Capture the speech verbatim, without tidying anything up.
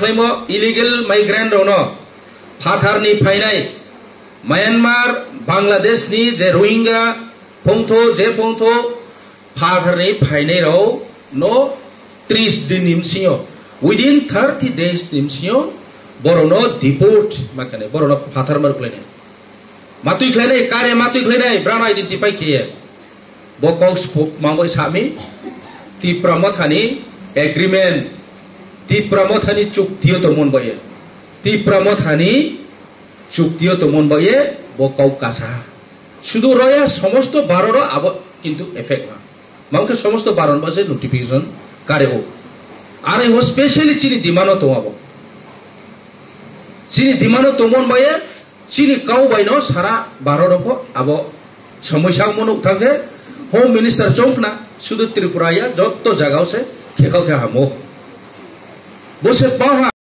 khlaimo illegal migrant rokno phatharni phainai Myanmar, Bangladesh ni je Rohingya phongtho, je phongtho phatharni phainai rok no tris din ni bisingo, within thirty days ni bisingo borokno deport ma kane, borokno phathar ma rwkhlainai. Matwi khlainai, kare matwi khlainai, brano identify khiye. Bo kok spo-, mangoi sami, Tipra Mothani agreement, Tipra Mothani chuktiyo tongmon boye. Tipra Mothani chuktiyo tongmon boye, bo kok kasa. Sudu roya somosto baroro abo kintu effect ma. Mangke somosto baron bose notification kare o. Are ho specially chini dimano tongabo. Chini dimano tongmon boye, chini kau baino sara Bharat rokho abo somosya wngmo nuk thangkhe Home Minister chongkhna sudu Tripura ya jotto jagao se khekao khe hamo. Bose paha